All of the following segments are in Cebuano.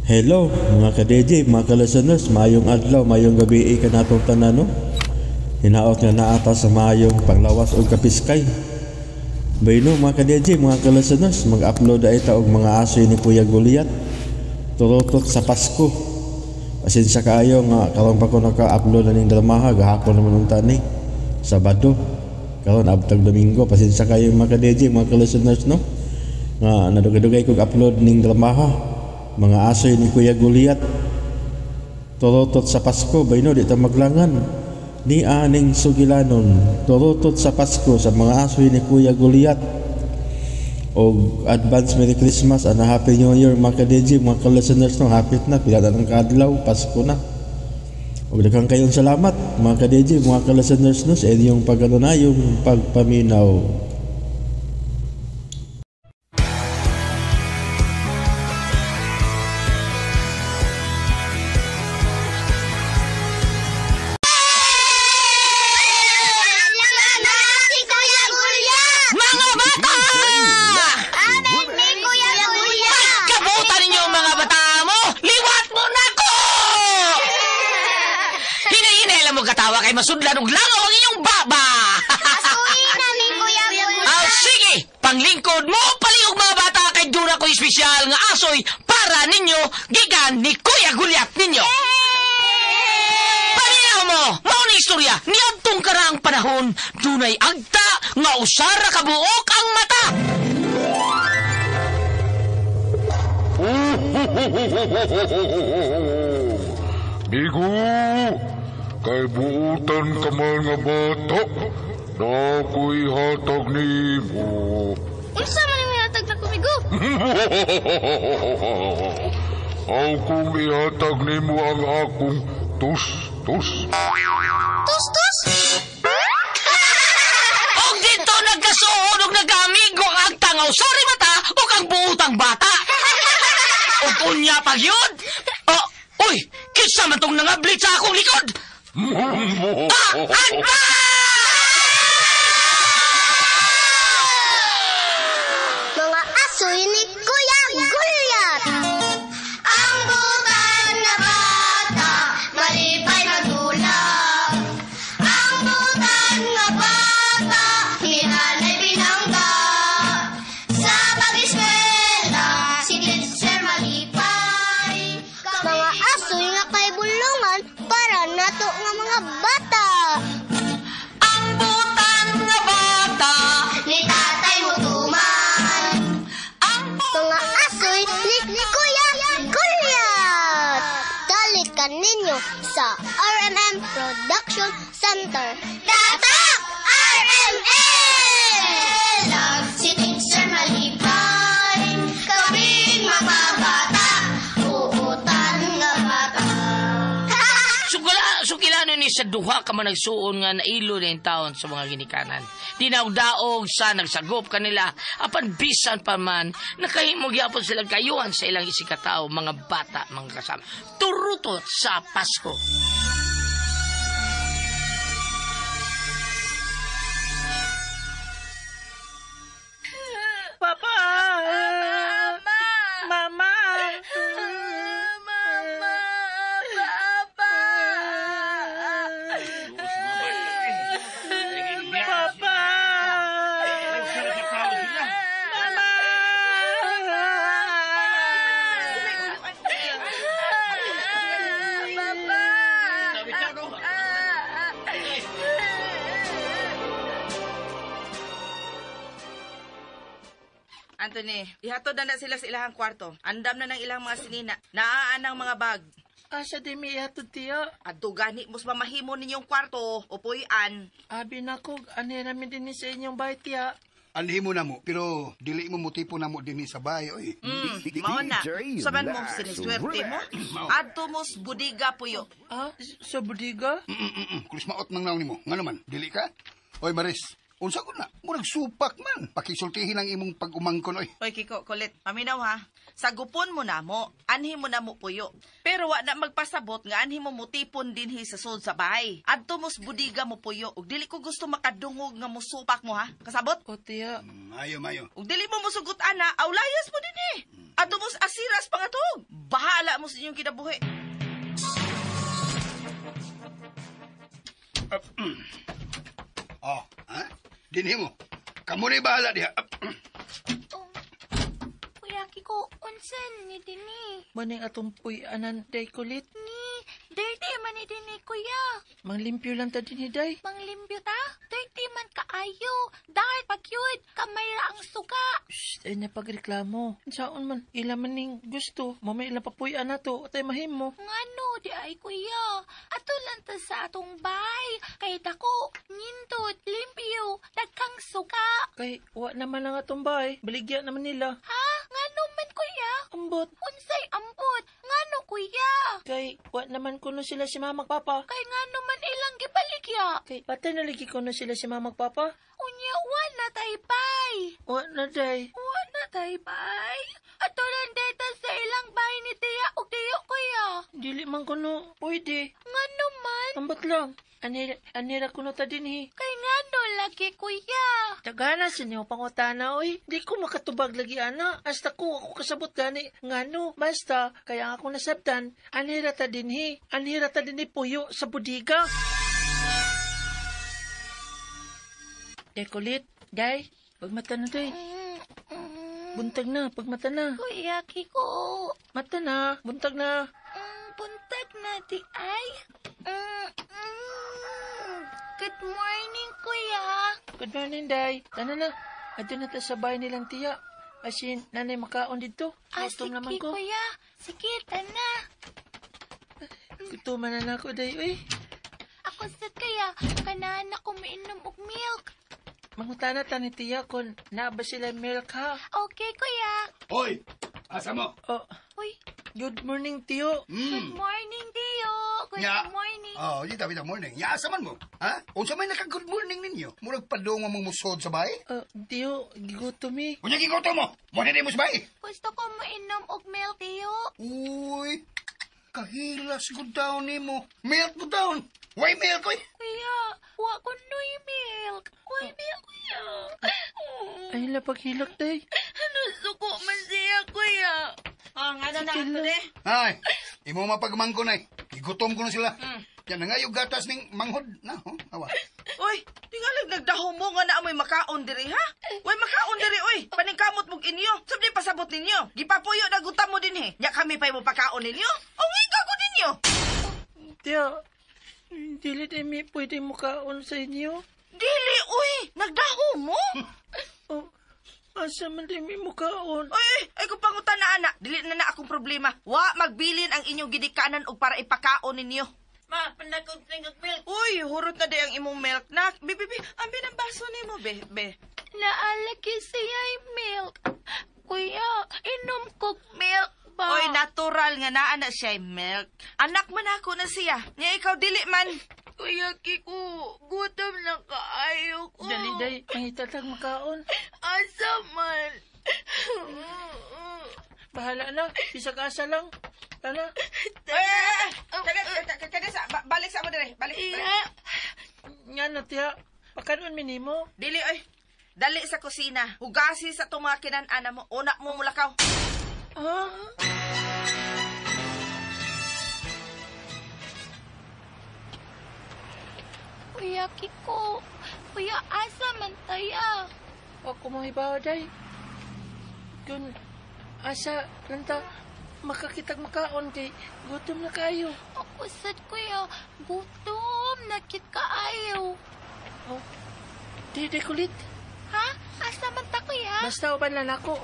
Hello mga ka-DJ, mga ka-listeners, maayong adlaw, maayong gabi kanatong tanan, no? Hinaot nga naa ta sa maayong panglawas og kapiskay. Bayno mga ka-DJ, mga ka-listeners, mag-upload ay ta og mga asoy ni Kuya Goliath. Turutot sa Pasko. Pasensya kaayo nga karon pa ko naka-upload aning dramaha, gahapon naman unta ni Sabado. Karon abtag Domingo, pasensya kayo mga ka-DJ, mga ka-listeners, no? Nga nadugay-dugay kog upload ning dramaha. Mga asoy ni Kuya Goliath. Turutot sa Pasko, bayno di ta maglangan. Ni aning sugilanon, turutot sa Pasko sa mga asoy ni Kuya Goliath. Og advance Merry Christmas and a Happy New Year mga ka-DJ, mga ka-listeners, no? Hapit na, pila na ng kaadlaw, Pasko na. Og daghang kayong salamat mga ka-DJ, mga ka-listeners, no, sa inyong pag-ano na, yung pagpaminaw. Si Kuya Goliath! Mga bata! Amen ni Kuya Goliath! Kabutan ninyo mga bata mo! Liwat mo na ko! Hinahinay mo katawa kay masudlan og langaw ang inyong baba! Pasuin na ni Kuya Goliath! Ah, sige! Panglingkod mo, palihog mga bata kay dura ko espesyal nga asoy para ninyo gikan ni Kuya Goliath ninyo! Paminaw mo! Mao ni istorya, niadtong karaang panahon, dunay agta nga usara ka buok ang mata! Migo, kay buutan ka man nga bata, na ako'y hatag nimo. Unsa man ang hatag na kumigo? Aw kung ihatag nimo ang akong tus-tus. Tus-tus! Og dito nagkasuod og nagkaamigo ang agta nga usari mata ug ang buutang bata. Og unya pag yun. Oh, uy, kinsa man tong nangablit sa akong likod? Ah, agta! Mga asoy ni Kuya Goliath! Ang butan na bata, malipay magdula. Ang butan nga bata, ni nanay pinangga. Sa pag-eskwela, si teacher malipay. Mga asoy nga kay bulungan para nato nga mga bata. Ang butan nga bata, Ni tatay mo tuman. ang Mga asoy ni Kuya Goliath! Dali ka ninyo sa RMM Production Center. Tatak! RMM! Si teacher malipay, kaming mga bata, uutan nga bata. Sukilano ni sa duha ka man nagsuon nga nailo na yung taon sa mga ginikanan. Dinawdaog sa nagsagop kanila, apan bisan pa man, nakahimog yapon sila kayuhan sa ilang isikatao, mga bata, mga kasama. Turutot sa Pasko. Papa! Mama! Mama! Papa! Papa! Mama! Papa! Anthony, ihatod na na sila sa ilahang kwarto. Andam na ng ilang mga sinina. Naa ang mga bag. Asa di mi ihatod, tiya? Adto gani mo sa mamahimo ninyong kwarto o puy-an. Abi na ko, ani namin din sa inyong bahay, tiya. Anhi mo na mo, pero dili mo motipo na mo dinhi sa bahay, oy. Mao na. Saban mo siniswerte mo. Adto mo sa budiga puyo. Ah, sa budiga? Kulis maot nang naong nimo. Ngano man, dili ka? Oy Maris, unsa ko na? Murag supak man. Pakisultihin ang imong pag-umangkon, oy. Hoy Kiko, kulit. Paminaw ha. Sagupon mo na mo, anhi mo na mo puyo. Pero wa na magpasabot nga anhi mo mutipon dinhi sa sud sa bahay. Adto mo sa budiga mo puyo. Ug dili ko gusto makadungog nga musupak mo ha. Kasabot? O, tiya. Mayo, mayo. Ug dili mo musugot ana, aw layas mo dinhi. Adto mo sa asiras pangatog. Bahala mo. mo sa inyong kinabuhi. Oh, ha? Dinhi mo. Kamo ni bahala diha. Kuya Kiko, unsan ni dini? Maning atong puy-anan, day kulit. Ni, dirty man ni dini, kuya. Manglimpyo lang ta dinhi, day. Manglimpyo ta? Dirty man kaayo. Dahil pagyud, kamay ra ang suga. Shh, ay napagreklamo. Saon man, ila man ning gusto. Mamay ilang papuy-an na to, atay mahimo. Ngano, di ay kuya. Ato lang ta sa atong bay. Kay dako, nindot, limpyo, dagkang suga. Kay, wa naman ang atong bahay. Baligya naman nila. Ha? Ngano man kuya? Ambot. Unsay ambot? Ngano kuya? Kay, wa naman kuno sila si mama papa. Kay ngano man ilang gibaligya? Kay, patay na lagi kuno sila si mama papa. Unya, wa na tay bay. Wa na, day. Wa na tay bay. Ato lang deta sa ilang bay ni tiya og tiyo kuya. Dili man kuno pwede. Ngano man? Ambot lang. Anira kuno ta dinhi. Kay ngano lagi kuya? Tagana sa inyo pangutana, oy. Di ko makatubag lagi, ana. Hasta ko, ako kasabot gani. Ngano, basta, kaya ang ako nasabtan, anira ta dinhi. Anira ta dinhi puyo sa budiga. Day kulit, day. Pagmata na, day. Buntag na, pagmata na. Kuya Kiko, Mata na, buntag na. Buntag na di ay. Good morning, kuya. Good morning, day. Tana na. Adto na ta sa bahay nilang tiya. Asin, nanay makaon dito. Ah, Gutom sige, naman ko. kuya. Sige, tana. Gutom na ako, day. Uy, Ako sad kaya, kanahan ako mainom og milk. mangutana ta ni tiya kung naa ba sila milk ha. Okay, kuya. Hoy, asa mo? Oh, Uy, good morning, tiyo. good morning, Tiyo. Good Nya. morning. Oh, di tabi morning. Nya asa man mo? Ha? Unsa may naka good morning ninyo? Murag padung ang musod sa bahay? Tiyo, gigutom eh. Unya gigutom mo. Mo na mo sa bahay. Gusto ko mainom og milk, Tiyo. Uy, kahilas good down nimo. Milk good down. Why milk oy? Kuya, wa ko noy milk. Uy, milk, kuya. Ay, lapaghilak, day. Ano, suko man siya, kuya. Ah, nga na na ato de. Ay, imo mapagmangko nay. Gigutom ko na sila. Yan na nga yung gatas ning manghod na, oh, awa. Uy, tingalag nagdaho mo nga na amoy makaon diri ha? Uy, makaon diri uy. Paningkamot mog inyo. Sabdi pasabot ninyo. Gipapuyo na gutam mo dinhi. Nya kami pa'y mo pakaon ninyo. O ngiga ko ninyo. Tiyo, dili din mi pwede mukaon sa inyo. Dili uy, nagdaho mo. Oh, asa man din mi mukaon. Uy, uy, ay kung pangutan na ana, dili na na akong problema. Wa magbilin ang inyong gidikanan og para ipakaon ninyo. Ma, panakog tingog milk. Uy, hurot na di ang imong milk nak. Be, be, be, ambi ng baso nimo, be, be. Naalagi siya yung milk. Kuya, inom kog milk ba? Uy, natural nga naa na siya milk. Anak man ako na siya. Nya ikaw dili man. Kuya Kiko, gutom na kaayo ko. Dali, day, mangitatag makaon. Asa man? Bahala na, bisag asa lang. Tana, Ay, ay, ay, ay. Kada, sa, balik sa mo dire. Balik, balik. Iya. nga na tiya, pakanon mi nimo. Dili, oy. Dali sa kusina. Hugasi sa itong mga kinan-ana mo. Una mo mulakaw. Ah? Kuya Kiko, kuya asa man taya? Ako mo hibaw, day. Kun, asa, lanta, makakitag makaon kay gutom na kayo. Ako sad kuya, gutom na kit kaayo. Oh, di, di kulit. Ha? Asa man ta kuya? Basta uban lang ako.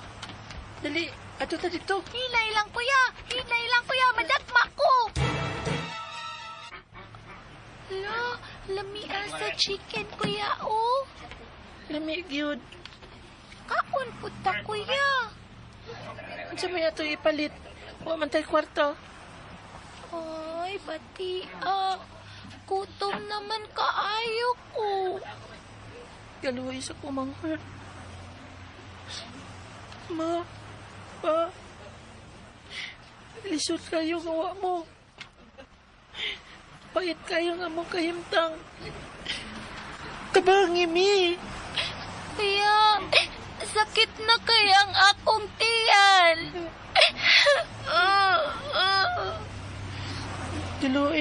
Dali, ato ta dito. Hinay lang kuya, hinay lang kuya, madagma ko. La, lamia sa chicken kuya oh. Lami, gyud. Kaon pud ta kuya. Unsa may ato ipalit? Wa man tay kwarto. Ay, bati ah. Gutom naman kaayo ko. Kaluoy sa kumanghod. Ma, pa, lisod kayo nga wa mo. Pait kayo nga mo kahimtang. Tabangi mi. Kuya, sakit na kaya ang akong tiyan.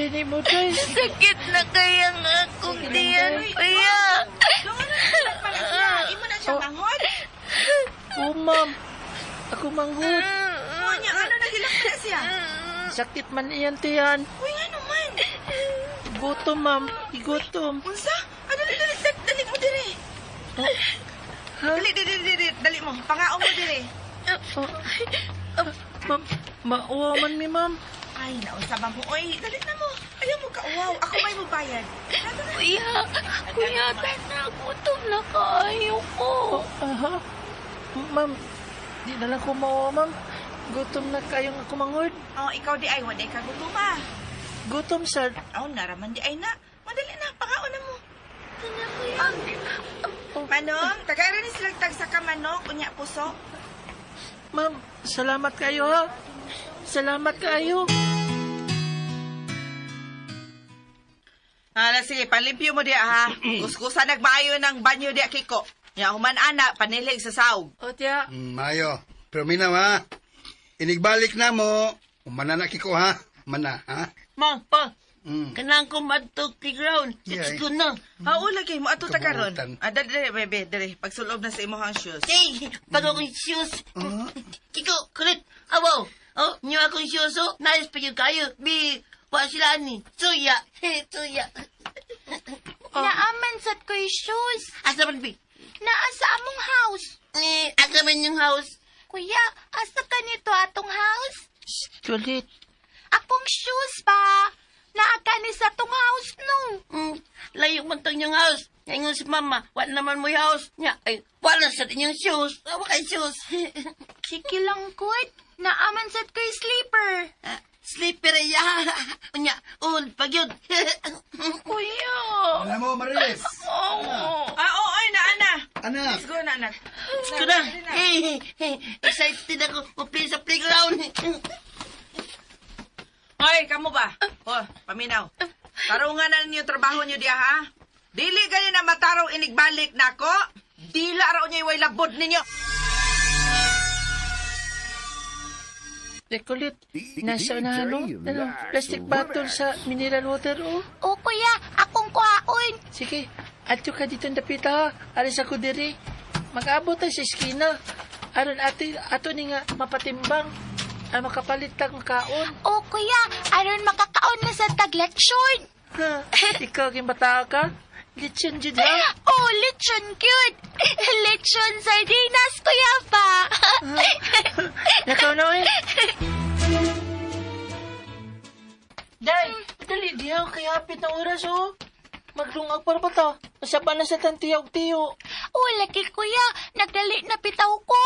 ni mo, Day. Sakit na kaya nga akong tiyan, kuya. Doon na siya pala siya. Imo na siya manghod. Oh, ma'am. Ako manghod. Unya, ano nagilak na siya? Sakit man iyan tiyan. Uy, nga naman. Gutom, ma'am. Igutom. Unsa? Ah, dali, dali, dali, dali mo dire. Ha? Dali, dali, dali, dali, dali mo. Pangaon mo dire. Oh. Ma'am, mauwa man mi, ma'am. Ay, naunsa ba mo? Oy, dali na mo. Ayaw mo kauwaw. Ako may mubayad. Tara na. Kuya, kuya, tana, gutom na kaayo ko. Oh, aha. Ma'am, di na lang ko mauwa, ma'am. Gutom na kayong ako manghod. Oh, ikaw di ay, waday ka gutom ah. Gutom, sir. Oh, naraman di ay na. Madali na, pangaon na mo. Tana, kuya. Manong, tagara ni silang tag sa kamanok, unya puso. Ma'am, salamat kayo, ha. Salamat kayo. Hala, sige, panlimpyo mo diya ha. Kuskusa nagmaayo ng banyo diya, Kiko. Nya human ana, panilig sa saog. O, tiya. Mayo. Pero minaw ha. Inigbalik na mo. Umana na Kiko ha. Mana ha. Ma, pa, Mm. kanang ko madto playground. Yeah, Let's go na. Ha, lagi mo ato ta karon. Kabuutan. Ah, dali, dali, bebe, dali. Pagsulob na sa imong shoes. Hey, bago akong shoes. Kiko, kulit. Awaw. Oh, niyo akong shoes, oh. Nice pa yun kayo. Bi, wa sila ni. Suya. Suya. Naaman sad ko'y shoes. Asa man, bi? Naa sa among house. Eh, asa man yung house? Kuya, asa ka nito atong house? Kulit. Akong shoes pa. Naa ka ni sa atong house, no. Layo man tong yung house. Ngayon si mama, wala naman mo yung house. Nya, ay, wala sa inyong shoes. Wa kay shoes. Sige lang, kuit. Naaman sad ko'y sleeper. Ah, Slipper ya. Unya, ul, pag yun. Kuya. Alam mo, Maris. Oh. Ah, oo, ay, na, ana. Anak. Let's go na, anak. Let's go na. Hey, hey, excited ako. Mo-play sa playground. Hoy, kamo ba? Oh, paminaw. Tarungan na ninyo trabaho niyo diya, ha? Dili gani na matarong inigbalik nako. Dila raw niyo iway labod ninyo. Eh, kulit. Nasa unahan, no? Ano, plastic bottle sa mineral water, oh. O, kuya, akong kuhaon. Sige, adto ka dito dapita, ha. Aris ako diri. Mag-abot tayo sa eskina. Aron ate, ato ni nga mapatimbang. Ay makapalit tag makaon. O, kuya, aron makakaon na sa taglatsyon. Ha, ikaw ging bata ka? Lechon jud ha? Oh, lechon cute. Lechon sardinas, kuya pa. Nakaw na eh. Day, dali diha kay hapit na oras oh. Maglungag para ba ta? Masaba na sa tantiya og tiyo. Oh, lagi kuya, nagdali na bitaw ko.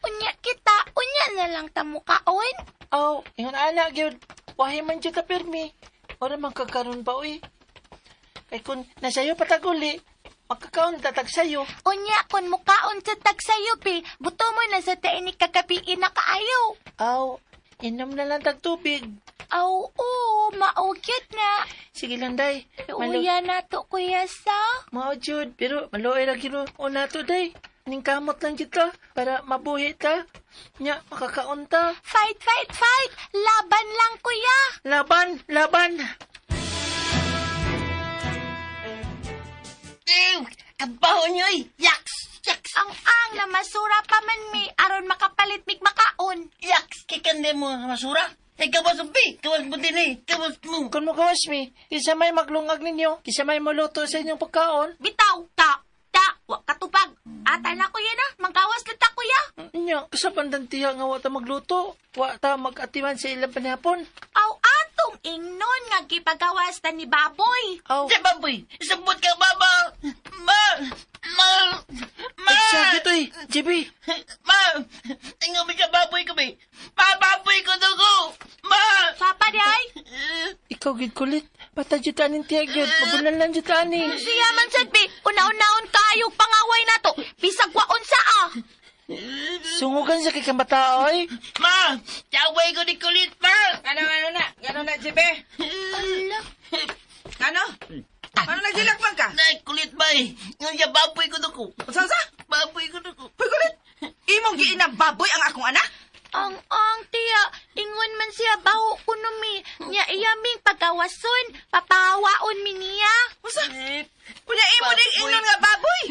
Unya kita, unya na lang ta mukaon. Aw, ingon ana gyud. Wahi man jud ta pirmi. Ora man kakaron pa uy. Kay kun nasayo pataguli, makakaon tatag sayo. Unya kun mukaon sa tagsayop buto mo na sa taini kagabi na kaayo. Aw, inom na lang tag tubig. Aw, oo, maugyot na. Sige lang day. Uya na to, kuya sa. Mao jud, pero maluoy ra gyud o nato day. Ning kamot lang kita para mabuhi ta. Nya makakaon ta. Fight, fight, fight! Laban lang, kuya! Laban, laban. Ew, ang baho niyo, eh. Yaks, yaks, Ang na masura pa man mi, aron makapalit mig makaon. yaks. Kikande mo, masura. Eh, gawas mo, bi. Gawas mo din, eh. Gawas mo. Kung mo gawas mi, kinsa may maglungag ninyo, kinsa may moluto sa inyong pagkaon. Bitaw, ta, ta, wa katupag. Ata na kuya na, manggawas na ta kuya. Nya, sa pandantiha nga wa ta magluto, wa ta magatiman sa ilang panihapon. Aw atong ingnon nga gipagawas ta ni baboy. Aw, Sa baboy, sabot ka, mama. Ma, ma, ma. ay sakit oy, JB. Ma, tingnan mo siya, baboy ko, bi. Ma, baboy ko dugo. Ma. Papa di ay, Ikaw gid kulit. Bata jud ta ning tiya gyud, mabulan lang jud ta ani. siya man sad bi, una-unaon kayo pangaway nato. Bisag waon sa ah. Sungugan sa kay kang bata oy. Ma, taway ko ni kulit, ma. Ano, ano na? Ano na, Jibe? Ala, Ano? Ano nagilak man ka? Nay, kulit ba eh. Nga siya, baboy ko dugo. Unsa unsa? Baboy ko dugo. Hoy, kulit. Imong giinang baboy ang akong anak? ang ang tiya, ingon man siya baho kuno mi. Nya iyaming pagawas pagawason, papahawaon mi niya. Usa? Kunya imo ding ingnon nga baboy.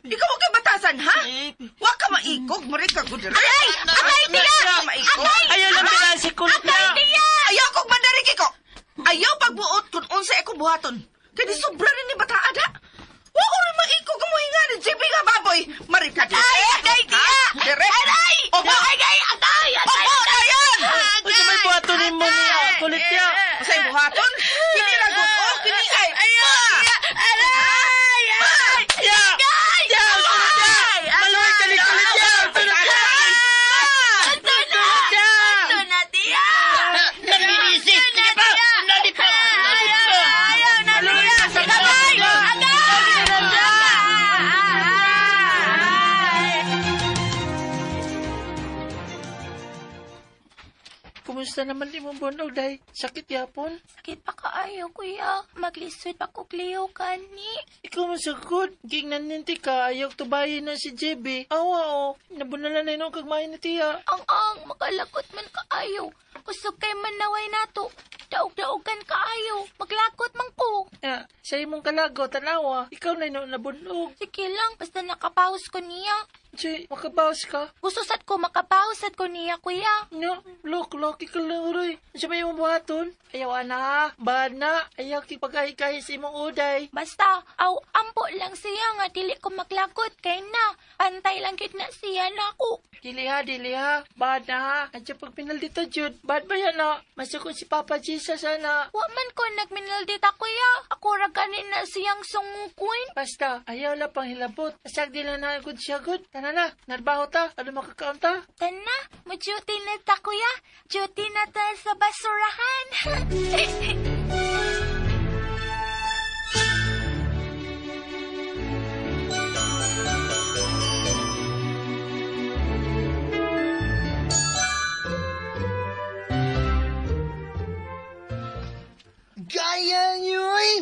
Ikaw wa kay batasan ha? Wa ka maikog, muri ka gud. Aray! Aray, tiya! Maikog. Ayaw lang pila si kulot na. Tiya! Ayaw kog mandarig ko. Ayaw pagbuot kung unsay akong buhaton. Kay di sobra rin ni bataa da. Wa uri maikog mo hinga ni JB nga baboy. Mari ka di. Ay, agay, tiya! Dire. Aray! Opo. Agay, agay! Agay! Opo, dayon! Unsa may buhaton nimo niya? Kulit niya. Unsay buhaton? Kini ra gud oh, kini ay. Aray! Aray! Ya! Ya! Sunod ya! Maluoy ka ni kulit ya! Sunod ya! Ato na! Ya! Ato na, tiya! Nabilisik! Sige pa! Nali pa! Nali pa! Ayaw na, tiya! Agay! Agay! Kumusta naman imong bunog day? Sakit yapon? Sakit pa kaayo, kuya. Maglisod pa ko kliyo kani. Ikaw man sagod. Gingnan ninti ka, ayaw tubayin na si JB. Awa o, nabunalan na yun kag mayo ni tiya. Ang makalakot man kaayo. Kusog kay manaway nato. Daog-daogan kaayo. Maglakot man ko. Ya, sa imong kalago, tanawa, ikaw na yun nabunog. Sige lang, basta nakapaus ko niya. Jay, makabawas ka. Gusto sad ko makapaus sad ko niya, kuya. No, look, look, ikaw lang uroy. Sa may imong buhaton? Ayaw, ana, bad na. Ayaw, kipagkahi-kahi sa imong uday. Basta, aw, ampo lang siya nga dili ko maglakot kay na. Pantay lang gid na siya nako. Dili ha, dili ha. Bad na ha. At pag pinaldita, Jude, bad ba yan na? Masukot si Papa Jesus, ana. Wa man ko nagminaldita, kuya. Ako ra gani na siyang sungukoy. Basta, ayaw la pang hilabot. Asag di lang na good siya good. Tana na, narbaho ta. Ano makakaon ta? Tana, mo-duty na ta, kuya. Duty na ta sa basurahan. Gaya niyo ay!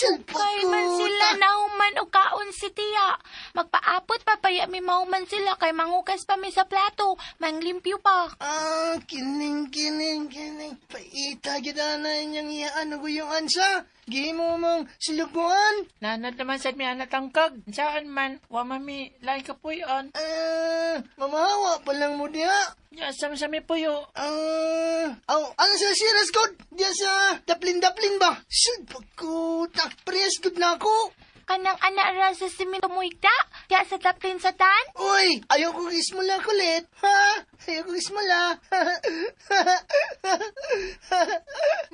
Kay man sila nahuman o kaon si tiya. Magpaapot pa paya mi mahuman sila kay mangugas pa mi sa plato, manglimpyo pa. Ah, kining, kining, kining. Paita gid na inyong iyaan ug yung ansa. Gihimo mong siluguan. Nanad naman sad mi anatangkag. Saan man, wa mami, lain kapuyon. Ah, mamahawa pa lang mo diha. Ya, sa sa mi puyo. Ah, aw, ano sa siras god? Diya sa daplin-daplin ba? Sud pagkuta, press good na ako. Kanang ana ra sa simento muigda, diya sa taplin sa tan. Uy, ayaw kong ismula kulit. Ha? Ayaw kong ismula.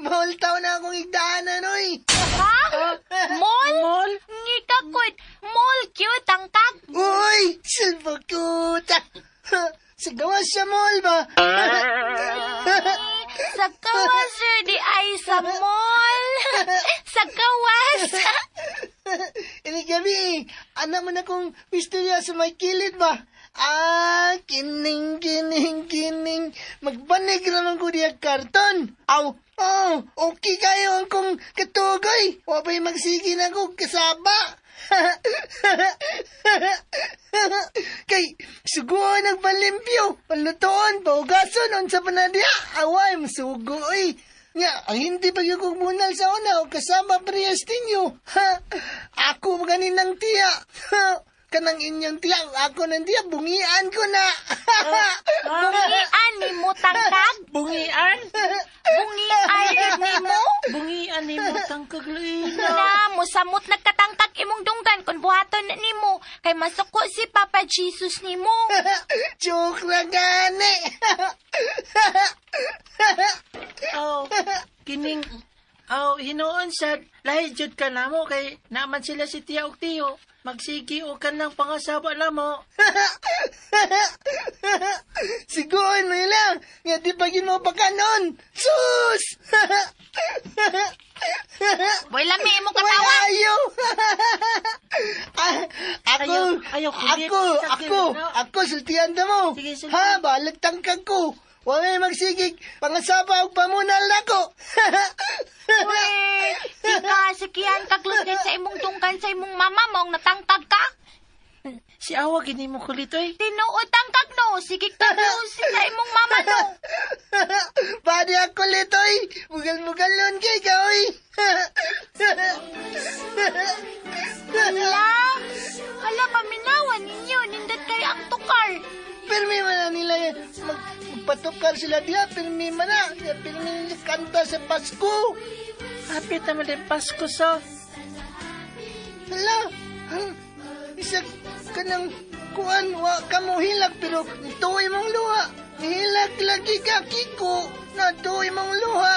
Mahal tao na akong igdaanan, uy. Ha? Mall? Mall? Ngikakod. Mall cute tangkag. Uy, silbakuta. Sa gawas sa mall ba? Sa kawas sir, di ay sa mall. Sa kawas. Ini gabi, anak mo na kong istorya sa may kilid ba? Ah, kining, kining, kining. Magbanig naman ko diya karton. Aw, oh, okay kayo ang kong katugoy. Wa pa'y magsige na ko kasaba. Kay, suguan ang palimpyo, palutoon, paugason, unsa pa na diya. Away, masugo, oy. Nga, ang hindi pa yung munal sa una o kasama parehas ninyo. Ha? Ako maganin ng tiya. Ha? Kanang inyong tiya, ako ng tiya, bungian ko na. Bungian ni mo tangkag. Bungian? Bungian ni mo. Bungian ni mo tangkag laina. Na, musamot nagkatangkag imong dunggan kung buhaton na nimo kay masuko si Papa Jesus nimo. Joke ra gani. Aw, kining aw hinuon sad lahi jud ka namo kay naman sila si tiya og tiyo. Magsigi og kanang pangasawa namo. Siguon mo lang, nga di pa gin mo pakanon. Sus! Boy lami imong Wala katawa. ayaw. Ah, ako, Ayaw, ayaw, kulit. ako, Sakit ako, na. ako, sultihan na mo. Sige, sultihan. Ha, balag tangkag ko. Wa may magsigig, pangasaba og pamunal nako. Uy, di ka sikihan kaglusnet sa imong dunggan sa imong mama mong natangkag ka. Si awa gini mo kulit oy. Tinuod tangkag no, sige kaglusin sa imong mama no. Ba Tuwa di ako litoy. Bugal-bugalon kay ka, oy. Hala! Hala, paminawan ninyo. Nindot kay ang tukar. Pirmi man na nila magpatukar sila diha. Pirmi man na. Pirmi kanta sa Pasko. Hapit naman din Pasko sa. Hala, isa ka ng kuan, wa ka mo hilak, pero tuoy mong luha. Nihilak lagi ka, Kiko, na tuoy mong luha.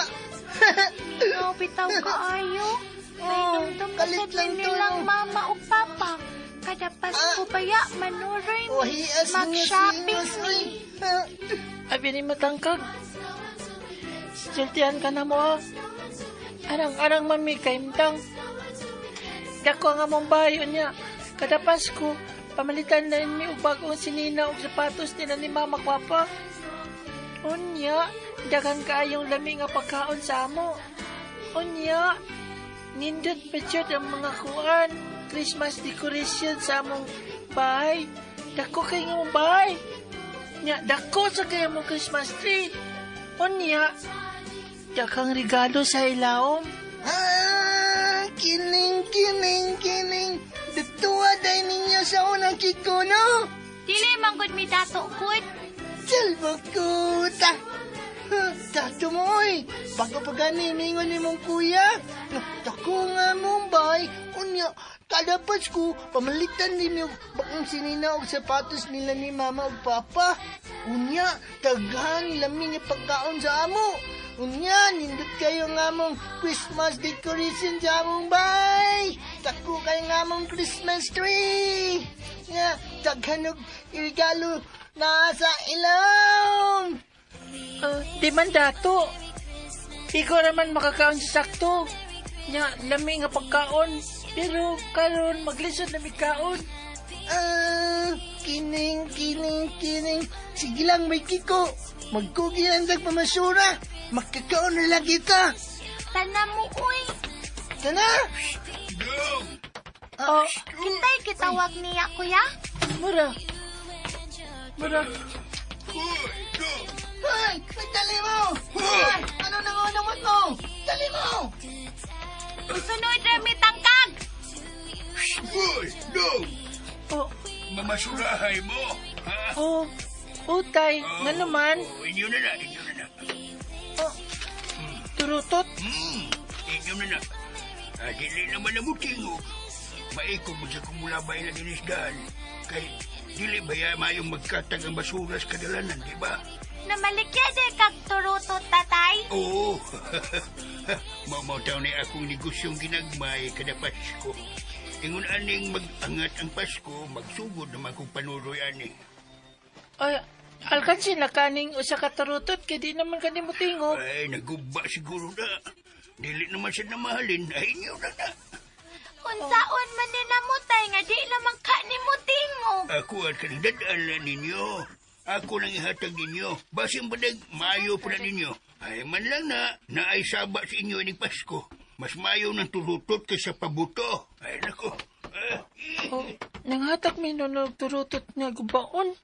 No, bitaw kaayo. Oh, May kalit lang to, nilang no? mama o papa. Kada Pasko baya, manuroy O, mi. hias nga Mag-shopping singas, mi. uy. Abi ni matangkag. Sultihan ka na mo ha. Arang-arang mami kaimtang. Dako nga mong bayo niya. Kada Pasko, pamalitan na mi og bagong sinina og sapatos nila ni Mama Kwapa. Unya, daghan kaayong lami nga pagkaon sa amo. Unya, nindot pa jud ang mga kuan, Christmas decoration sa among bahay. Dako kay nga mong bahay. Nya, dako sa kay among Christmas tree. Unya, daghang regalo sa ilawom. Ah, kining, kining, kining. Datuwa day ninyo sa unang Kiko, no? Dili man gud mi dato gud. Salbakuta! Dato mo, oy! Bago pa gani, mingon ni mong kuya. Dako nga mong bay. Unya, kada Pasko, pamalitan din yung bakong sinina og sapatos nila ni mama og papa. Unya, daghan lami nga pagkaon sa amo. Unya, nindot kayo nga mong Christmas decoration sa among bay. Dako kayo nga mong Christmas tree. Nga, daghan og regalo na sa ilong. Di man dato. Ikaw naman makakaon sa sakto. Nya, lami nga pagkaon. Pero karon maglisod na kaon. Ah, kining, kining, kining. Sige lang, may Kiko. Magkugi lang sa pamasura. Makakaon na lang kita. Tanan mo uy. Tana! Oh, Kintay kitawag niya kuya. mura. Mura. Hoy! Dali mo! Ay, ano nang unamot mo? Dali mo! Usunod ra mi tangkag. Hoy, dong! Oh, Mamasurahay mo! Ha? oh. Utay, nga naman. Oh, inyo na na, inyo na na. Oh, turutot. Inyo na na. Ah, dili naman na mo tingog. Maikog mo sa kumulabay na dinisdaan. Kay, dili ba ya mayong magkatag ang basura sa kadalanan, di ba? Namalikya de kag turutot tatay. Oo. Mamaw ni akong negosyong ginagmay kada Pasko. Ingon aning mag-angat ang Pasko, magsugod naman kong panuroy ani. Ay, alkansin na kaning usa ka turutot kay di naman kani mo tingog. Ay, naguba siguro na. Dili naman siya namahalin. Ay, inyo na na. Unsaon man ni namutay nga di naman ka ni mo tingog. Ako at kanagdadala ninyo. Ako lang ihatag ninyo. Basin badag, maayo pa na ninyo. Ay man lang na, naay saba sa inyo ining Pasko. Mas maayo ng turutot kaysa pabuto. Ay nako. Oh, nanghatak mi nonog turutot nga gubaon.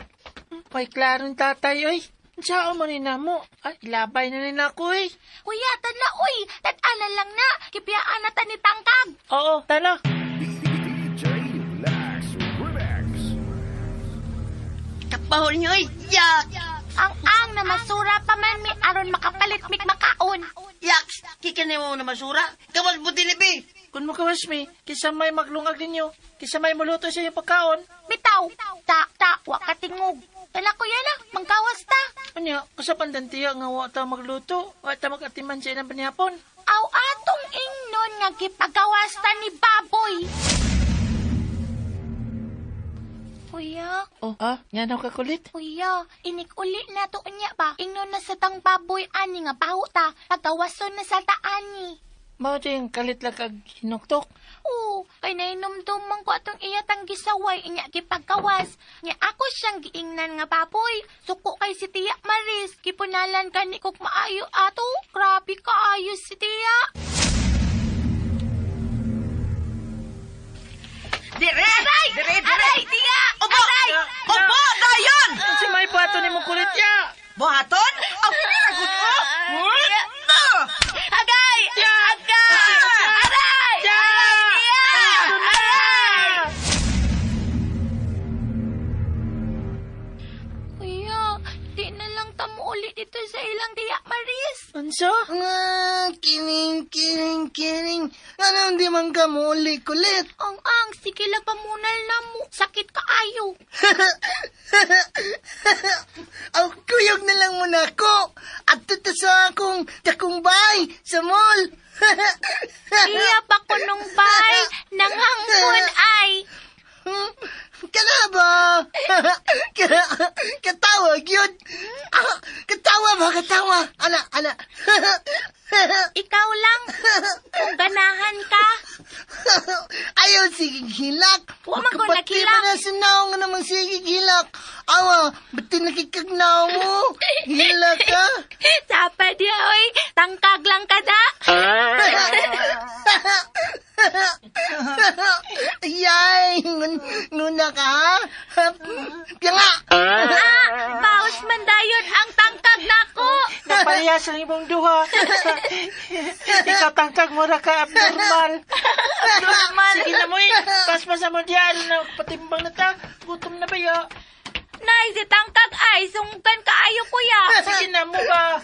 May klarong tatay, oy. Saan mo ni namo? Ay, ilabay na ni nako, oy. Kuya, tana uy, tad-anan lang na. Kipiyaan na ta ni tangkag. Oo, tana. DJ Lax Remix. Kapahol niyo, oy. Yak! Ang na masura pa man mi aron makapalit mig makaon. Yak! Kikani mo na masura. Kawas mo dilibi. Kung mukawas mi, kisa may maglungag ninyo, kisa may muluto sa inyong pagkaon. Bitaw, ta ta wa katingog. Tana kuya na, mangkawas ta. Unya, usa pandantiya nga wa ta magluto, wa ta magatiman sa ilang panihapon. Aw atong ingnon nga gipagawas ta ni baboy. Kuya, Oh, ah, nga na kakulit. kuya, inik uli na to unya ba? Ingnon na sa tang baboy ani nga baho ta, pagawason na sa taani. Mao din kalit lang kag hinuktok. Oo, kay nainomdum man ko atong iya tang gisaway inya gipagawas. Nya ako siyang giingnan nga baboy. Suko kay si Tiya Maris, gipunalan kani kog maayo ato. Grabe kaayo si Tiya. Dire! Aray! Dire, dire! Aray, Tiya! Ubo! Aray! Ubo, dayon! Unsa may buhaton nimo kulit ya? Buhaton? Ang pagod ko! muuli dito sa ilang tiya Maris. Unsa? Kining, kining, kining. Anong di man ka muuli, kulit? Ang, sige lang pamunal na mo. Sakit kaayo. Aw, kuyog na lang muna ako. At tuto sa akong dakong bay sa mall. Iya pa ko nung bay. Nanghangkon ay. Kana ba? Katawa yun. Katawa ba? Katawa. Ala, ala. Ikaw lang. Kung ganahan ka. Ayaw, sige hilak. Wa man ko Makapati naghilak. ba na sa naong nga naman sige hilak. Awa, ba't nakikagnaw mo? Hilak ka? Sapa diya, oy. Tangkag lang ka da. Yay! Nguna ka, ha? Pianga! Paus man dayon ang tangkag nako. Naparehas lang imong duha. Ikaw tangkag mo ra ka abnormal. Abnormal. Sige na mo eh. Paspas mo diyan na patimbang na ta. Gutom na ba ya? Nay, si tangkag ay sungkan kaayo kuya. Sige na mo ba?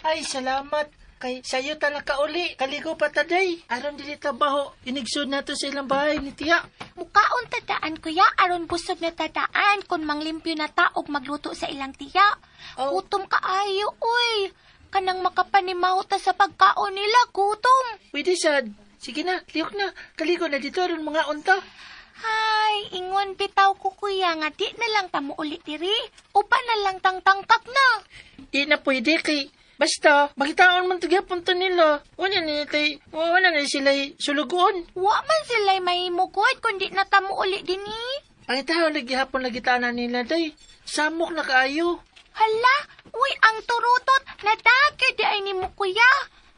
Ay, salamat. Kay sayo ta nakauli. Kaligo pa ta day. Aron dili ta baho. Inigsud nato sa ilang bahay ni tiya. Mukaon tadaan kuya, aron busog na tadaan kung manglimpyo na ta og magluto sa ilang tiya. Oh. Gutom kaayo, uy. Kanang makapanimaho ta sa pagkaon nila, gutom. Pwede sad. Sige na, liyok na. Kaligo na dito aron mga unta. Hay, ingon bitaw ko kuya nga di na lang ta muuli diri. Upa na lang tang tangkak na. Di na pwede kay basta makitaon man gyapon to nila. Wala ni tay, wala na sila sulugoon. Wa man sila'y mahimugod kundi na ta muuli dinhi. Pangitaon lagi hapon lagi tanan nila day. Samok na kaayo. Hala, uy, ang turutot, nadagyo di ay nimo kuya.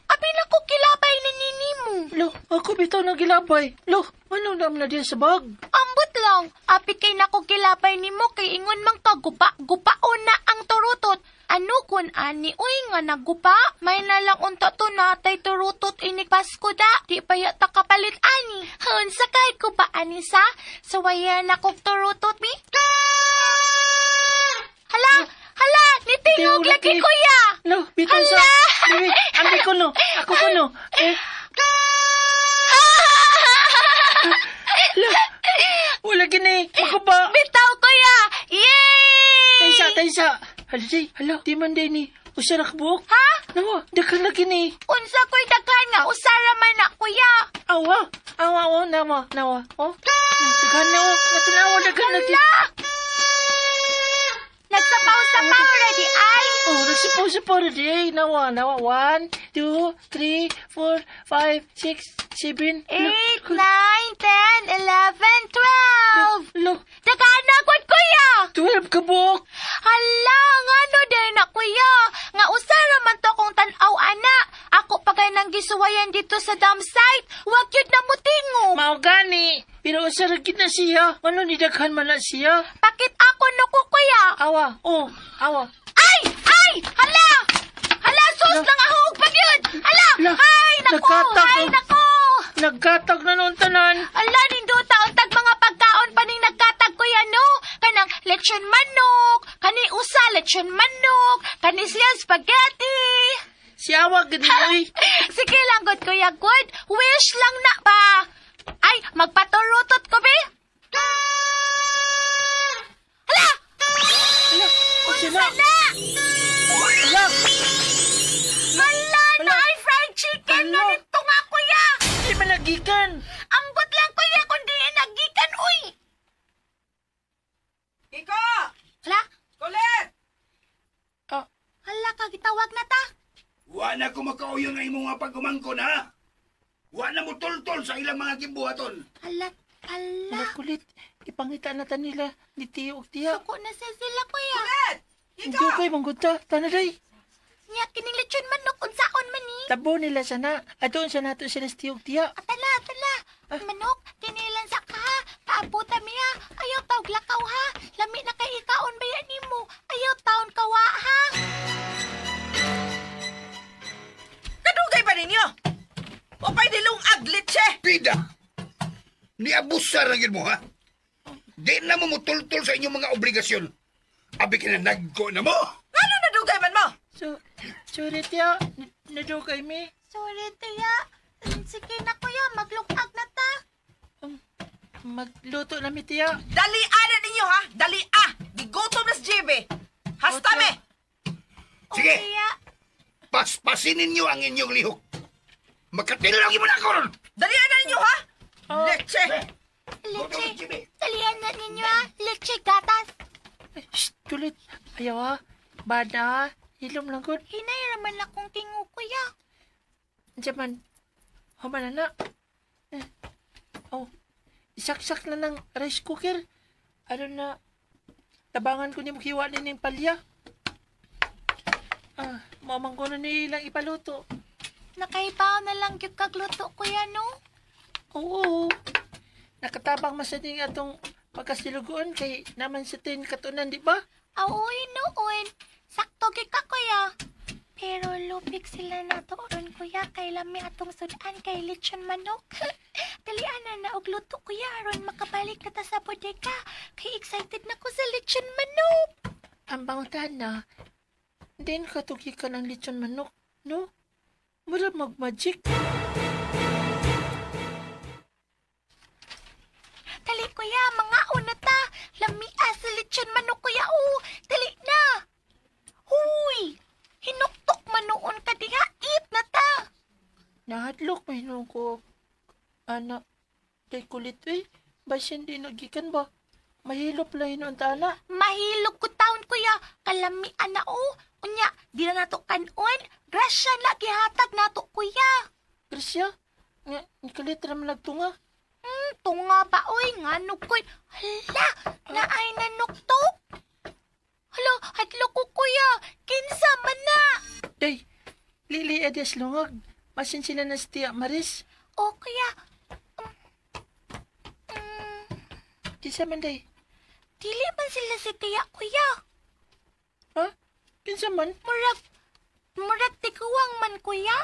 Abi na ko kilabay na nini mo. Lo, ako bitaw na gilabay. Lo, ano naman na diyan sa bag? Ambot lang, api kay nako kilabay nimo kay ingon man ka guba, gubaon na ang turutot. Ano kun ani uy nga naguba? May na lang unta to natay turutot inig Pasko da. Di pa yata kapalit ani. Unsa kay ko ba ani sa? Sawayan na kog turutot mi. Hala, hala, nitingog lagi kuya. Lo, bitaw sa. Bibi, ambi ko no. Ako ko no. Eh. Lo, wala gini. Makuba. Bitaw kuya. Yay! Taysa, taysa. Hala, day. Hala, di man day ni. Usa ra ka buok. Ha? Nawa, daghan na gini. Unsa ko'y daghan nga usara man na kuya. Awa, awa, awa, nawa, nawa. Oh, daghan na, oh. Natanawa, daghan na. Hala! Nagsapaw-sapaw already ay. Oh, nagsapaw-sapaw already ay. Nawa, nawa. 1, 2, 3, 4, 5, 6, 7, 8, 9, 10, 11, 12. Lo, Daghan na gud kuya. 12 ka buok. Hala, ngano din na kuya. Nga usara man to kong tan-aw ana. Ako pa kay nang gisuwayan dito sa dump site. Wag yun na mutingog. Mao gani. Pero usara gid na siya. Ano ni daghan man na siya? Pakit ako no ko kuya. Awa, oh, awa. Ay, ay, hala. Hala, sus nang ahog pa gyud. Hala, Hala, ay nako, nagkatag ay ang- nako. Nagkatag na noon tanan. Ala, ninduta untag mga pagkaon pa ning nagkatag kuya no. Kanang lechon manok, kani usa lechon manok, kani siya spaghetti. Si awa gid oy. Sige lang good kuya good. Wish lang na ba? Ay, magpaturutot ko be. Hala! Hala, unsa na? Unsa na? Hala, Hala na ay fried chicken Hala. nga nito nga kuya. di man nagikan. Ambot lang kuya kung di nagikan uy. Kiko! Hala, Kulit! Ah, hala ka gitawag na ta. Wa na ko makauyon nga imong mga pagumangkon, ha? Wa na mo tultol sa ilang mga gibuhaton. Hala, hala. hala kulit. Ipangita na ta nila ni Tiyo ug Tiya. Suko na sa sila kuya. Kulit! Hindi ko kay manggod ta. Tanaday. Nya kining lechon manok unsaon man ni? Tabo nila sana. Adoon sa nato sila sa Tiyo ug Tiya. Atala, atala. Manok, tinilan sa ka. Paabuta miya. Ayaw tawg lakaw ha. Lami na kay ikaon ba yan nimo? Ayaw taon kawa ha. Kadugay ba ninyo? Upay dilong aglit siya! Pida! Niabusar na gid mo, ha? Di na mo mutultol sa inyong mga obligasyon. Abi ka na nagko na mo. Ano nadugay man mo? So, sorry tiya, nadugay mi. Sorry tiya. Sige na kuya, maglukag na ta. Magluto na mi tiya. Dali na ninyo ha, dali ah. Gigutom na si JB. Hasta me. Sige. Tiya. Paspasin ninyo ang inyong lihok. Makatilong mo na ako ron. Dali na ninyo ha. Leche. Leche. Dalian na ninyo ha. Leche gatas. Shh, kulit. Ayaw ha. Bada ha. Hilom lang gud. Hinay raman akong tingo kuya. Diyan man. Human na na. Oh, isaksak na ng rice cooker. Ano na, tabangan ko ni mukiwa ni ning palya. Ah, mamang ko na nilang ipaluto. Nakaibaw na lang yung kagluto kuya no? Oo. Nakatabang masading atong pagkasilugoon kay naman sa tin katunan, di ba? Aoy noon. Sakto gyud ka kuya. Pero lupik sila na to ron kuya kay lami atong sudan kay lechon manok. Dalian na na og luto kuya aron makabalik na ta sa bodega. Kay excited na ko sa lechon manok. Ang pangutan na, din katugi ka ng lechon manok, no? Mura mag-magic. Dali kuya, mga una ta. Lami sa lechon manok kuya oh. Dali na. Huy! Hinuktok man noon ka diha, eat na ta. Nahadlok may nung ko, ana, kay kulit eh. Basin di nagikan ba? Mahilop lang hinuon ta, ana. Mahilop ko taon kuya, kalami ana o. Unya, di na nato kanon. Grasya na gihatag nato kuya. Grasya? Nga, kalit raman nagtunga. Tunga ba oy, nga nukoy. Hala, naay nanuktok. Hala, hadlok ko kuya. Kinsa man na. Day, Lili Edes lungag. Masin sila na si Tia Maris. O kuya. Kinsa man day? Dili man sila si Tia kuya. Ha? Kinsa man? Murag tiguang man kuya.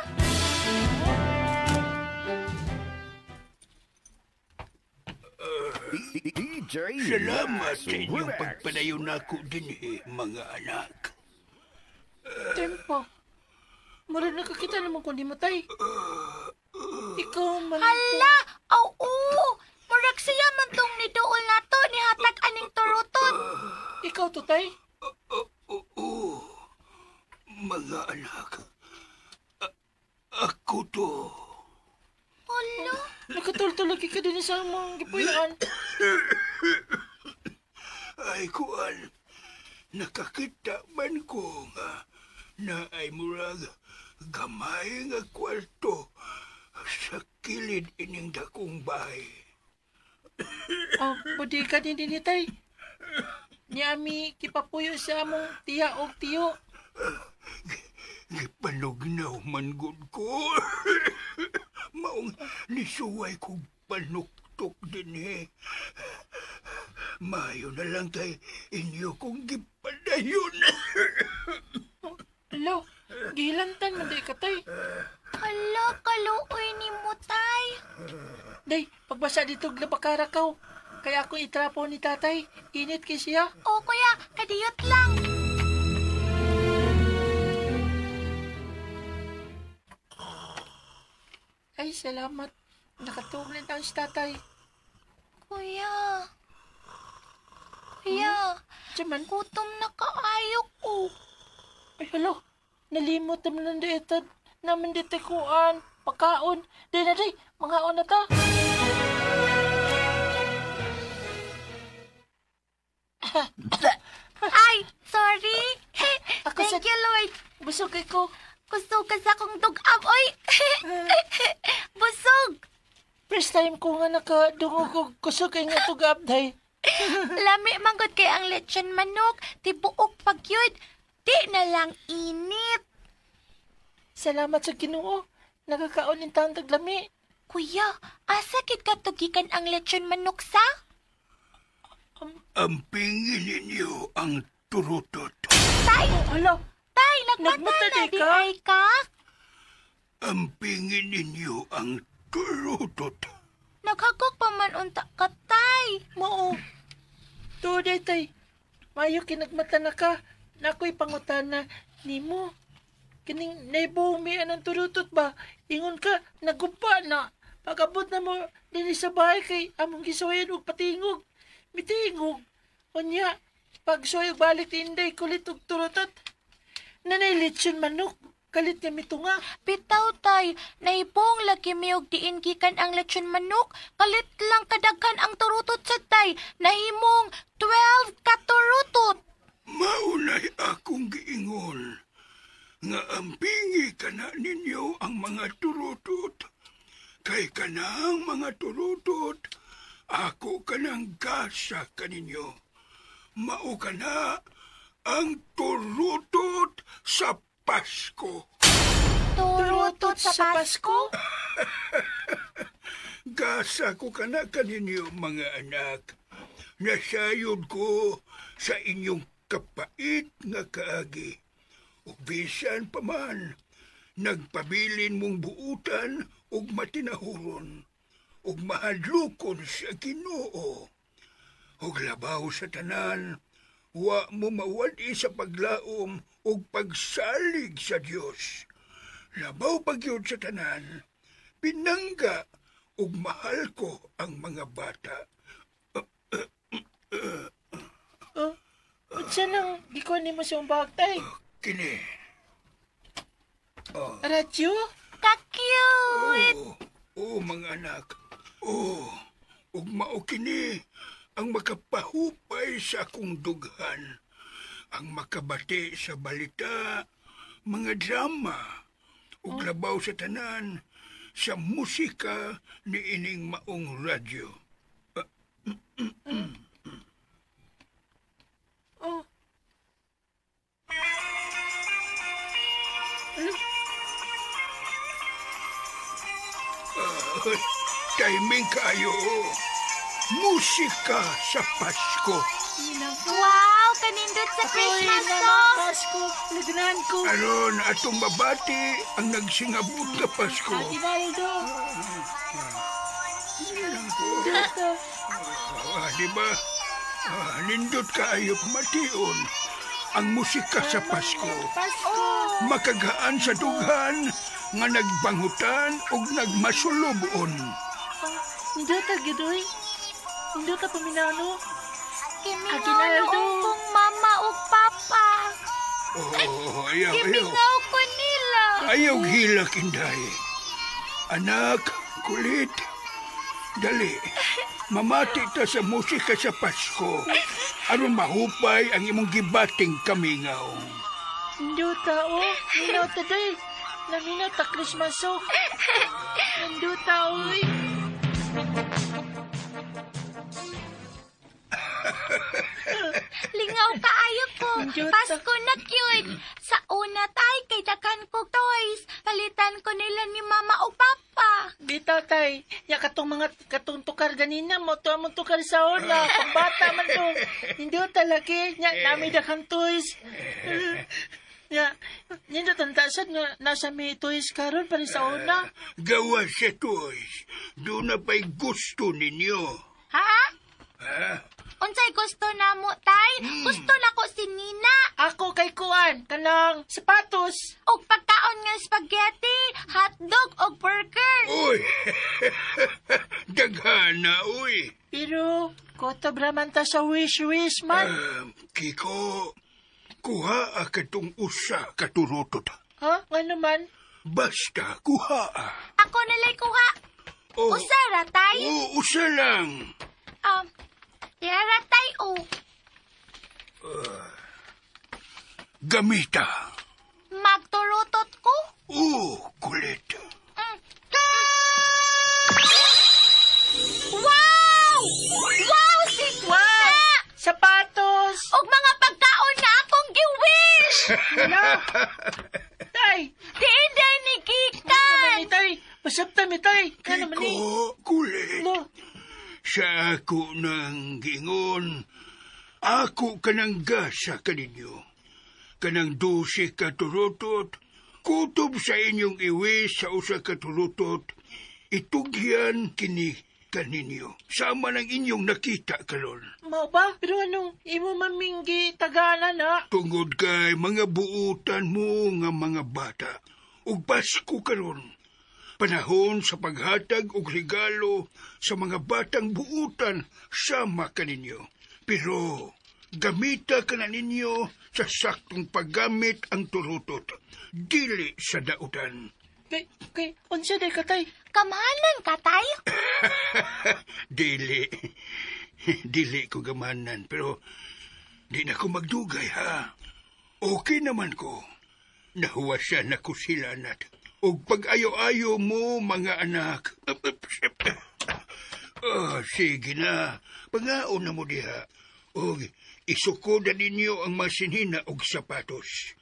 DJ Salamat sa inyong pagpadayon nako dinhi, mga anak. Tempo. Murag nakakita naman kung di mo tay. Ikaw man. Hala! Oo! Murag siya man tong niduol nato ni hatag aning turuton. Ikaw to tay? Oo. Mga anak. Ako to. Hala? Nakatultulog ka din sa among gipuy-an. Ay, kuan. Nakakita man ko nga na ay murag gamay nga kwarto sa kilid ining dakong bahay. Oh, bodega din din tay. Niami kipapuyo sa among tiya og tiyo. Gipanugnaw man gud ko. Maong nisuway kog panuktok din eh. Mayo na lang kay inyo kong gipadayon. Alo, gihilantan man day katay. Hala, kaluoy ni mo tay. Day, pagbasa dito glabakara kaw. Kaya ako itrapo ni tatay. Init kay siya. O kuya, kadiyot lang. Ay, salamat. Nakatuglan ang si tatay. Kuya. Kuya. Diyan. Gutom na kaayo ko. Ay, hala. Nalimot naman ang dietad. Naman dito kuan. Pagkaon. Day na day. Mangaon na ta. Ay, sorry. Ako Thank you, Lord. Busog kay ko. Kusog ka sa akong dugab, oy. Busog. First time ko nga nakadungog og kusog kay nga tugab, day. Lami manggod kay ang lechon manok. Tibuok pagyud. Di na lang init. Salamat sa Ginoo. Nakakaon in taon taglami. Kuya, asa kit katugikan ang lechon manok sa? Ampingin ninyo ang turutot. Tay! Hala! Tay, nagmata Nagmata na di di ka? ay ka? Ampingin ninyo ang turutot. Naghagok pa man unta ka, tay. Mao. Tuod ay tay. Mayo kinagmata na ka. Nako'y pangutana nimo. Kining naibong mi anang turutot ba? Ingon ka, nagupa na. Pag-abot na mo dinhi sa bahay kay among gisuwayan og patingog. Mitingog. Unya, pagsuway og balik ti Inday kulit og turutot. Nanay lechon manok. Kalit nga mitunga. Bitaw tay, naibong lagi mi og diin gikan ang lechon manok. Kalit lang kadaghan ang turutot sa tay. Nahimong 12 ka turutot. Maunay akong giingon nga ampingi kana ninyo ang mga turutot. Kay kanang mga turutot, ako kanang gasa kaninyo. Mao kana ang turutot sa Pasko. Turutot sa Pasko? Gasa ko kana kaninyo mga anak. Nasayod ko sa inyong kapait nga kaagi. Ug bisan pa man, nagpabilin mong buutan ug matinahuron, ug mahadlokon sa Ginoo. Ug labaw sa tanan, wa mo mawad-i sa paglaom ug pagsalig sa Dios. Labaw pa gyud sa tanan, pinangga ug mahal ko ang mga bata. Oh, unsa nang gikuan nimo sa imong bag tay? Kini. Oh. Radyo? Ka-cute! Oh, oh, mga anak. Oh, ug mao kini ang makapahupay sa akong dughan. Ang makabati sa balita, mga drama, ug labaw sa tanan, sa musika ni ining maong radyo. Oh. Ano? Timing kayo. Musika sa Pasko. Wow, kanindot sa Christmas song. Pasko, laganahan ko. Aron atong mabati ang nagsingabot na Pasko. Aguinaldo. Dito. Di ba? Nindot kaayo mation ang musika sa Pasko. Pasko. Makagaan sa dughan nga nagbanghutan ug nagmasulubon. Nindot gyud oy. Nindot paminano. Kimingaw Aguinaldo. noong kong mama ug papa. Oh, ayaw, ayaw. Kimingaw ko nila. Ayaw hilak, Inday. Anak, kulit. Dali, mamati ta sa musika sa Pasko. Aron mahupay ang imong gibating kamingaw. Nindot ta oh. Minaw ta day. Naminaw ta Christmas song. Nindot ta oy. Lingaw kaayo ko. Pasko na cute. Sa una tay, kay daghan ko toys. Palitan ko nila ni mama o papa. Bitaw tay, ya katong mga katong tukar ganina mo to among tukar sa una, pambata man to. Hindi talaki, nya nami daghang toys. Ya, nindot ang tasad nga nasa may toys karon pa rin sa una. Gawa sa toys. Doon na pa'y gusto ninyo. Ha? Ha? Unsay gusto na mo, tay? Gusto na ko si Nina. Ako kay kuan, kanang sapatos. Og pagkaon nga spaghetti, hotdog og burger. Uy! Daghana, uy! Pero, kotob raman ta sa wish-wish man. Kiko, kuha katong usa katurutot. Ha? Ano man? Basta, kuha. Ako nalay kuha. Oh. Usa ra, tay? Oo, usa lang. Tiyara, tay, o. Gamita. Magturutot ko? Oo, kulit. Wow! Wow, si Wow! Sapatos! Og mga pagkaon na akong giwish! Wala! Tay! Diin day ni Gikan! Ano tay? Masabta mi, tay! Ano man ni? Kiko, kulit. Lo, Sa ako ng gingon, ako kanang gasa kaninyo. Kanang 12 katurutot, kutob sa inyong iwi sa usa katurutot, itugyan kini kaninyo. Sama ng inyong nakita karon. Mao ba? Pero anong imo maminggi tagana na? Tungod kay mga buutan mo nga mga bata, ug Pasko karon. Panahon sa paghatag og regalo sa mga batang buutan sama kaninyo. Pero gamita ka na ninyo sa saktong paggamit ang turutot, dili sa dautan. Kay, unsa day katay? Kamahalan ka, tay? Dili. Dili ko gamanan, pero di na ko magdugay, ha? Okay naman ko. Nahuwasan na ko sila, nat. Og pag-ayo-ayo mo, mga anak. Oh, sige na. Pangaon na mo diha. Og isukod na ninyo ang mga sinina og sapatos.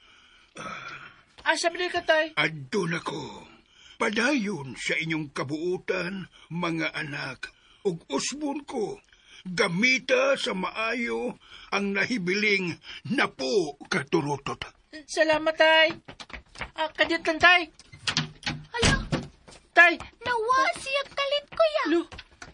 Asa man day katay? Adto na ko. Padayon sa inyong kabuutan, mga anak, ug usbon ko. Gamita sa maayo ang nahibiling napo katurutot. Salamat, tay. Ah, kadyot lang, tay. Hala, Tay, nawa siya kalit, kuya. lo,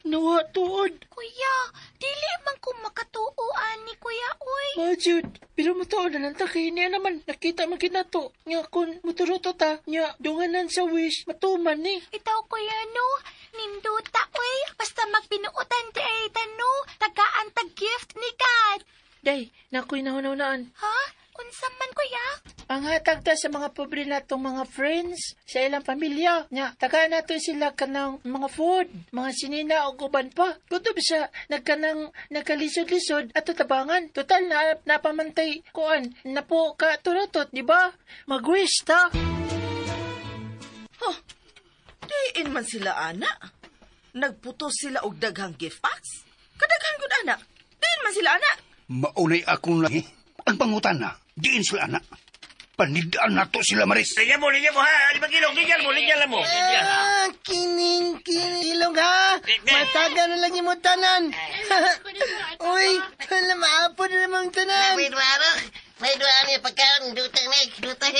nawa tuod. Kuya, dili man ko makatuo ani, kuya, uy. Majud, pero matuod na lang ta kay niya naman. Nakita man kinato. Nga kung muturuto ta, nga dunganan sa wish, matuman ni. Itaw, kuya, no? Ninduta, uy. Basta magpinuotan di ay tano. Tagaan tag gift ni God. Day, nakoy nahunaunaan. Ha? Unsa man, kuya? Ang hatag ta sa mga pobre natong mga friends, sa ilang pamilya, nya, tagaan nato sila kanang mga food, mga sinina o uban pa. Kutob sa nagkanang nagkalisod-lisod at tabangan. Total na napamantay kuan, napo ka turutot, di ba? Mag-wish ta. Huh, diin man sila, ana. Nagputos sila og daghang gift packs. Kadaghan gud, ana. Diin man sila, ana. Maunay akong lahi. Ang pangutan na, diin sila anak. Panidaan na to sila, Maris. Ligyan mo, ha. 5 kilo, ligyan mo, ligyan mo. Ah, kining, kining, ilong ha. Mataga na lang yung tanan. Uy, wala maapod na namang tanan. May duaro. May duaro yung pagkaon. Dutang na, dutang.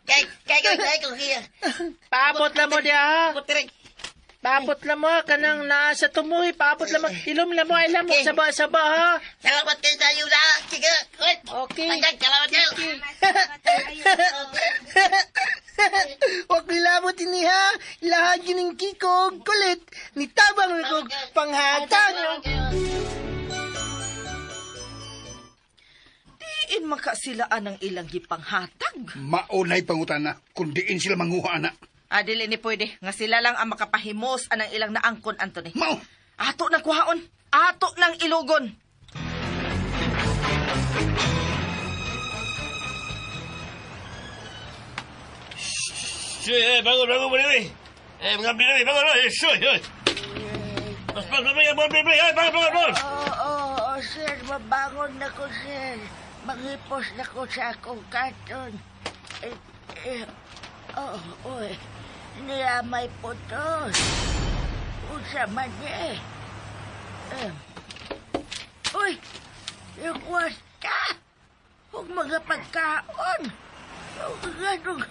Kay, kay, kay, kay, kay, Paabot lang mo diha, ha. kay, Paabot lang mo, ha. Kanang naa sa tumuhi. Paabot lang mo. Ilom lang mo, ay lang mo. Saba-saba, ha. Salamat kayo sa iyo na. Sige. Okay. Hanggang, salamat kayo. Wag nilabot ini ha. Lahat yun ang kiko og kulit. Nitabang na kog panghatag. Diin maka sila anang ilang gipanghatag. Maunay pangutan na, kung diin sila manguha, anak. Ah, dili ni pwede. Nga sila lang ang makapahimos anang ilang naangkon, Anthony. Mao! Ato nang kuhaon. Ato nang ilugon. Bangon, bangon, bangon. Mga binay, bangon, bangon. Mas, mas, mas, mas, bangon, bangon, bangon. Oo, sir. Mabangon na ko, sir. Maghipos na ko sa akong katon. Oh, uy. Niya may putos. Usa man niya eh. Uy! Ikwasta! Huwag mga pagkaon! Huwag ganong...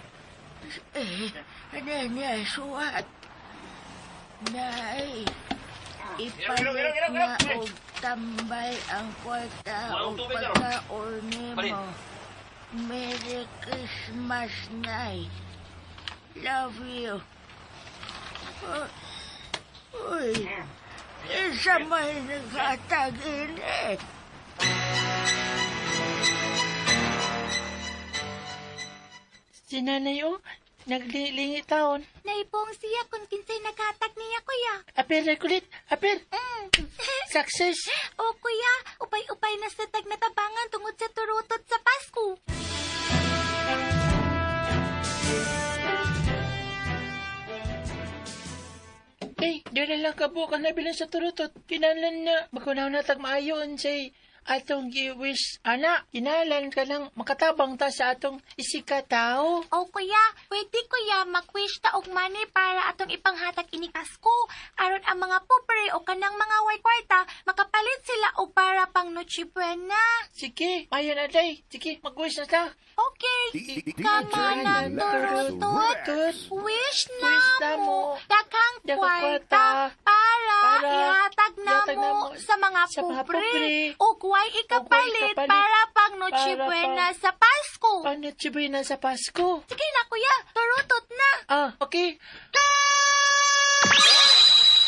Ano niya, suwat. Nay, ipalit na og tambay ang kwarta o pagkaon nimo. Merry Christmas, Nay. Love you. Uy, isa may naghatag ini. Si nanay, oh, naglilingi taon. Naibong siya kung kinsay naghatag niya, kuya. Apir, kulit. Apir. Success. O, kuya, upay-upay na sa tag natabangan tungod sa turutot sa Pasko. Hey, di na lang kabuok ang nabilin sa turutot. Kinahanglan na makunaw na tag maayo unsay atong gi-wish ana, kinalan ka lang makatabang ta sa atong isikatao. O kuya, pwede kuya mag-wish ta og money para atong ipanghatag ini Pasko. Aron ang mga pobre o kanang mga way kwarta, makapalit sila og para pang Noche Buena. Sige, ayon na day. Sige, mag-wish na ta. Okay. Kama ng turutot, wish na mo, daghang kwarta para ihatag na mo sa mga pobre. Ug way ikapalit para pang Noche Buena sa Pasko. Pang Noche Buena sa Pasko. Sige na kuya, turutot na. Ah, okay.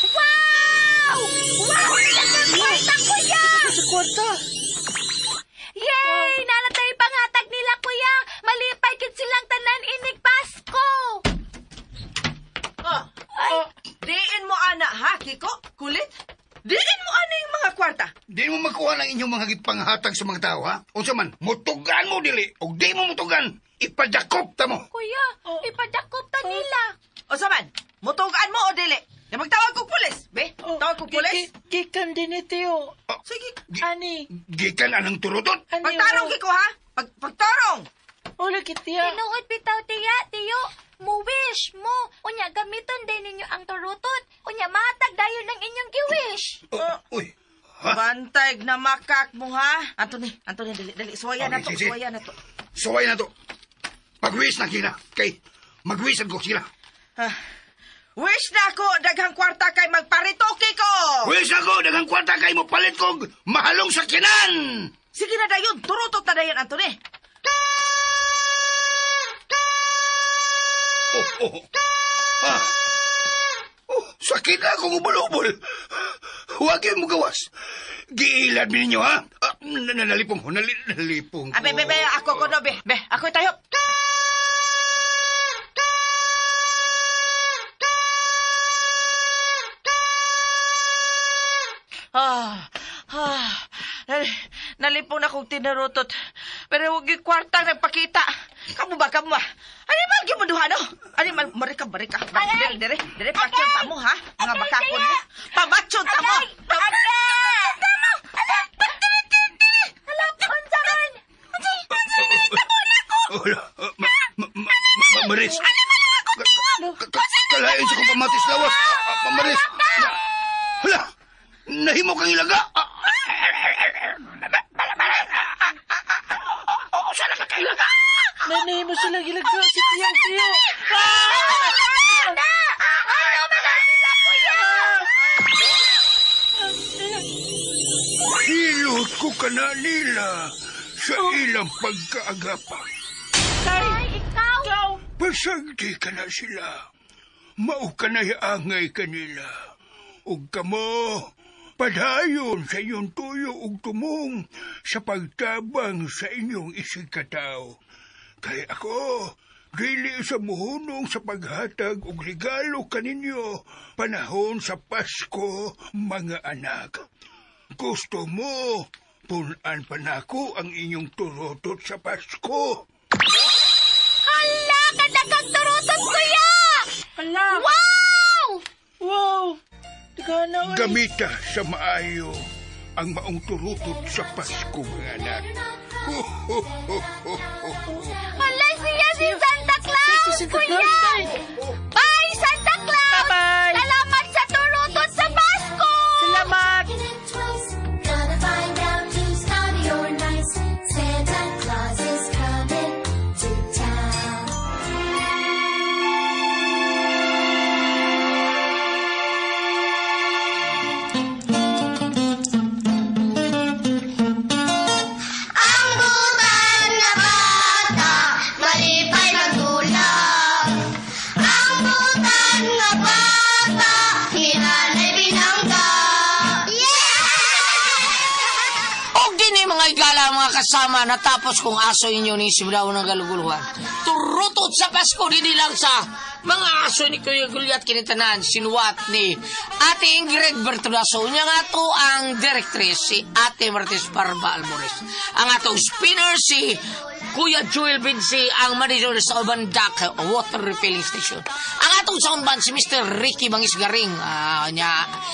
Wow! Wow! Daghang kwarta kuya! Sa kwarta! Yay! Nalatay panghatag nila kuya! Malipay kit silang tanan inig Pasko! Ay, diin mo ana ha, Kiko? Kulit? Diin mo ana yung mga kwarta. Di mo makuha ng inyong mga gipanghatag sa mga tao, ha? Unsa man, mutugan mo dili, o di mo mutugan, ipadakop ta mo. Kuya, ipadakop ta nila. Unsa man, mutugan mo o dili? Ya magtawag kog pulis, be? Tawag kog pulis. Gikan din ni Teo. Sige. Ani. Gikan anang turutot. Pagtarong Kiko ha? Pagtarong. Ula kitiya. Tinuod bitaw tiya, tiyo. Mo wish mo. Unya gamiton din ninyo ang turutot. Unya matag dayon ng inyong giwish. Uy. Bantay na makak mo ha. Anthony, Anthony, dali, dali. Suwayan na to, suwayan na to. Suwayan na to. Pag-wish na kina. Kay, mag-wish ko sila. Wish na ako, daghang kwarta kay magparitoke ko! Wish ako, daghang kwarta kay mo palit kog mahalong sakyanan! Sige na dayon, turutot na dayon, Anthony. Oh, oh. Ah. Oh, sakit na akong ubol-ubol. Huwag mo gawas. Giilad mi ninyo, ha? Ah, nalipong ko, nalipong ko. Abe, be, be, ako ko no, be. Be, ako tayo. Nalipong na kong tinarutot. Pero huwag yung kwartang nagpakita. Kamu ba, kamu ba? Animal, gimunduha, no? Animal, marika, marika. Dere, dere, dere, patsyon ta mo, ha? Mga bakakon mo. Pabatsyon ta mo! Agay! Tama! Ala! Dili, dili, dili! Ala, unsaman? Unsaman? Ako! Maris! Kalain sa kong pamatis lawas! Maris! Hala! Nahimo kang ilaga! Sana ka kailaga! Nanay mo sila ilaga si Tiyang Tiyo! Ano mga sila, kuya? Hilot ko ka na nila sa ilang pagkaagapan. Ay, ikaw! Pasagdi ka na sila. Mao ka na hiangay kanila. Ug kamo, padayon sa inyong tuyo ug tumong sa pagtabang sa inyong isigkatao. Kay ako, dili sa muhunong sa paghatag og regalo kaninyo panahon sa Pasko, mga anak. Gusto mo, punan pa nako ang inyong turutot sa Pasko. Hala, kadakang turutot, kuya! Hala! Wow! Wow! Dagana, oy. Gamita sa maayo ang maong turutot sa Pasko, mga anak. Ho, ho, ho, ho, ho. Hala, siya si Santa Claus, Si Santa kuya! Claus, Bye, Santa Claus! Bye-bye! Salamat sa turutot sa Pasko! Salamat! Gonna find out who's naughty or nice. Santa Claus is coming to town. Ang butan na bata, malipay magulak. Ang butan na bata, hinanay binangga. Yeah! Og dini mga igala mga kasama natapos kong aso inyo ni Sibraw ng galuguluhan. Turutot sa Pasko dinhi lang sa Mga aso ni Kuya Gulyat kinitanan sinuwat ni Ate Ingrid Bertolaso. Unya nga to ang directress si Ate Martes Parba Almores. Ang atong spinner si Kuya Joel Vinci, ang manager sa Ubandak Water Refilling Station. Ang atong soundman si Mr. Ricky Bangisgaring. Nya,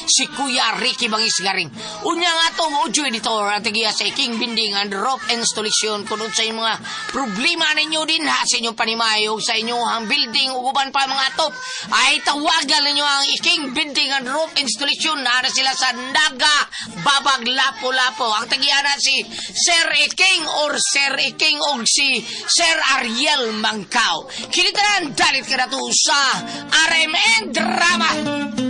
si Kuya Ricky Bangisgaring. Unya nga atong audio editor ang tigiya sa King Binding and Rope Installation kung sa inyong mga problema ninyo din ha sa inyong panimayo sa inyong building ug uban pa mga top ay tawagan ninyo ang King Binding and Rope Installation. Naa sila sa Naga, Babag, Lapu-Lapu. Ang tagiana si Sir Iking or Sir Iking og si Sir Ariel Mangkao. Kinitanan dalit ka na to sa RMN Drama.